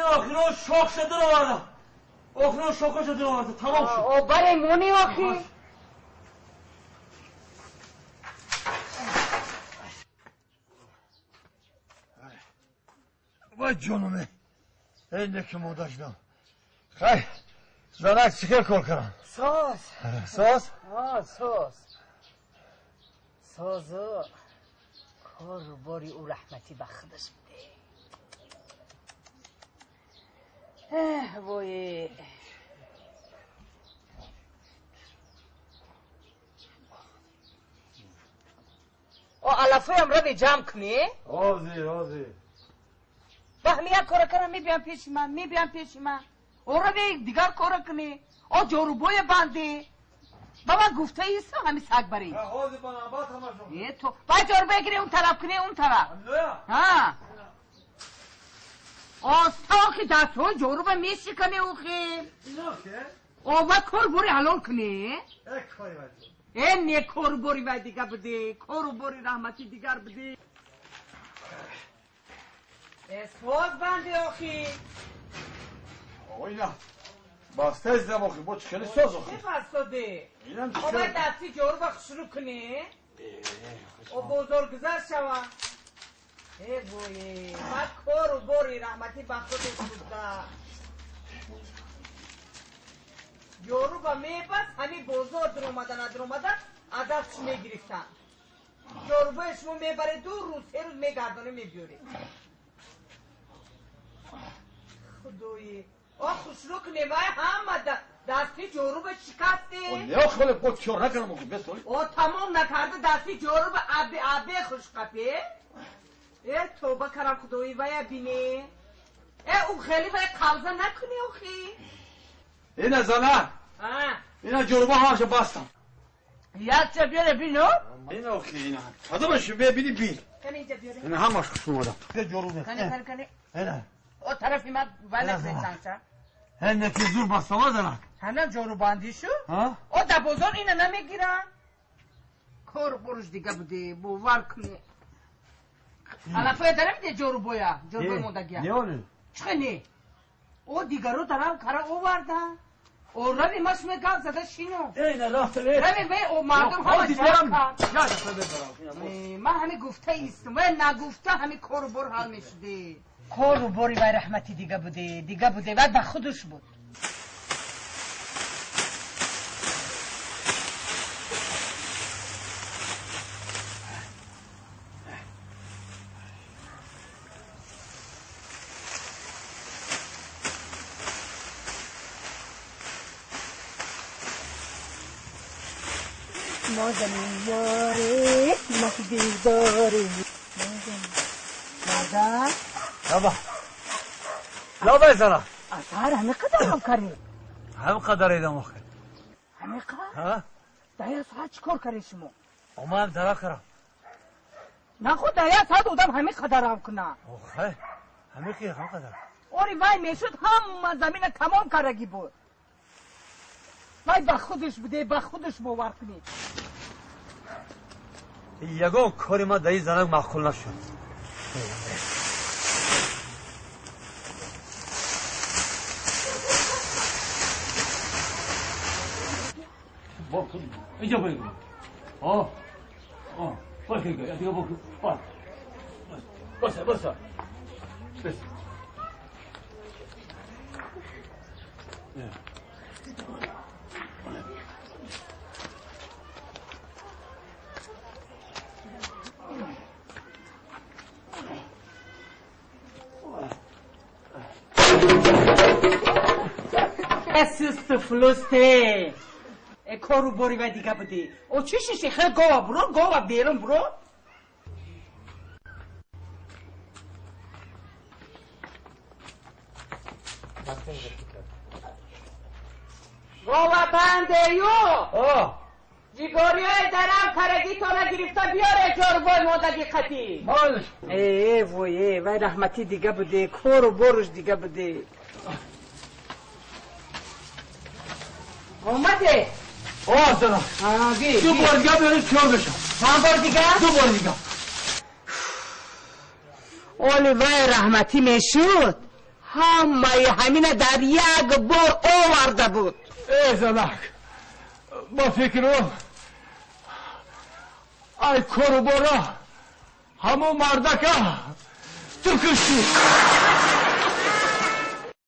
آخران شاخ شده رو آوردم. آخران شاخ شده رو آوردم. تمام شد. او برای مونی آخی. وای جانمه. این که مادر شدم. خیر. زنک چیکار کار کنم؟ ساز. ساز؟ آه ساز. سازو کار باری او رحمتی به خودش بده. اه وای. او علفوی هم رو جمع کنی؟ آزی آزی. با همه یک کار کنم میبیام پیش من میبیام پیش من. او رو دیگر کار کنی. او جاروبای بندی. بابا گفته ایست همین سگ بری. یه تو باید جارو بگیری اون طرف کنی اون طرف. ها. آستا که دست ها جارو به میشکنی او خیل. او با کار بری حلال کنی. ای نه کار بری و دیگر بده. کار بری رحمتی دیگر بده. سوز بندی آخی. آقای بسته از دم آخی با چه خیلی ساز آخی. چه بسته؟ او باید دستی جارو با شروع کنی. او بزرگ گذر شوه. ای بوی من کار و باری رحمتی به خودش بوده. یارو با میبست همین بازار در اومدن در اومدن از دستش میگرفتن. یارو با شما میبره 2 روز 3 روز میگردانه میبیاره. خدایی آه خوشرو کنه وای همه دستی جارو به شکسته. نه خاله با کار نکنم آخه بس. او تمام نکرده دستی جارو به آب آب خوش قپه. ای توبه کرم خدایی وای بینه. ای او خیلی وای قبضه نکنی آخی. اینا زنه. اینا جارو همش بستم. یاد چه بیاره بینو؟ اینا آخی اینا. کدومش ببینی بین. کنی اینجا بیاره. اینا همش خوش اومدم. جارو کنی کنی کنی. اینا. او طرفی ما ولی چانچا. هن که زور بستم زنه. هنم جارو بندی شو؟ ها؟ او در بازار اینو نمیگیرن. کار بروش دیگه بوده باور کنی. علفای دارم ده جارو بایا جارو مودگیا. نه چه نه؟ او دیگرو دارم کارا آوردن. او روی ماش میگم زده شینو. ای نه رفت له. روی وی او مردم همه جمع کرد. من همه گفته ایستم و نگفته همه کار بر حل میشده. کار و باری و رحمتی دیگه بوده دیگه بوده و به خودش بود. نازنین یاره مهدی داره. مادر لابا لابا زنه اثر همه قدر هم کردی هم قدر ایدم آخر همه قدر؟ ها؟ دهیه ساعت چیکار کردی شما؟ اومدم درک کردم. نه خود دهیه ساعت آدم همه قدر هم کنه. آخه همه کی هم قدر آری وای میشد هم زمین تمام کردگی بود. وای با خودش بوده با خودش باور کنی. یگان کاری ما در این زنک معقول نشد. اینجا بگو. آه آه باش دیگه دیگه بگو. باش باش باش بس. سست فلوسته کارو باری و دیگه بده. او چی شیشه خیلی گاوا برو گاوا بیرون برو. گاوا بنده یو جیگاری های درم کرگی تا نگرفته بیاره جاربای مادگی قطی. ای وای وای رحمتی دیگه بده کارو بارش دیگه بده. اومده آه زنم دو بار دیگه بیاریم چیار بشم. چند بار دیگه؟ 2 بار دیگه. اولی وای رحمتی میشد Ҳамаи ҳамина дар як бор оварда буд. Э, занак, ба фикру ай кору бора ҳамон мардака ту куштӣ.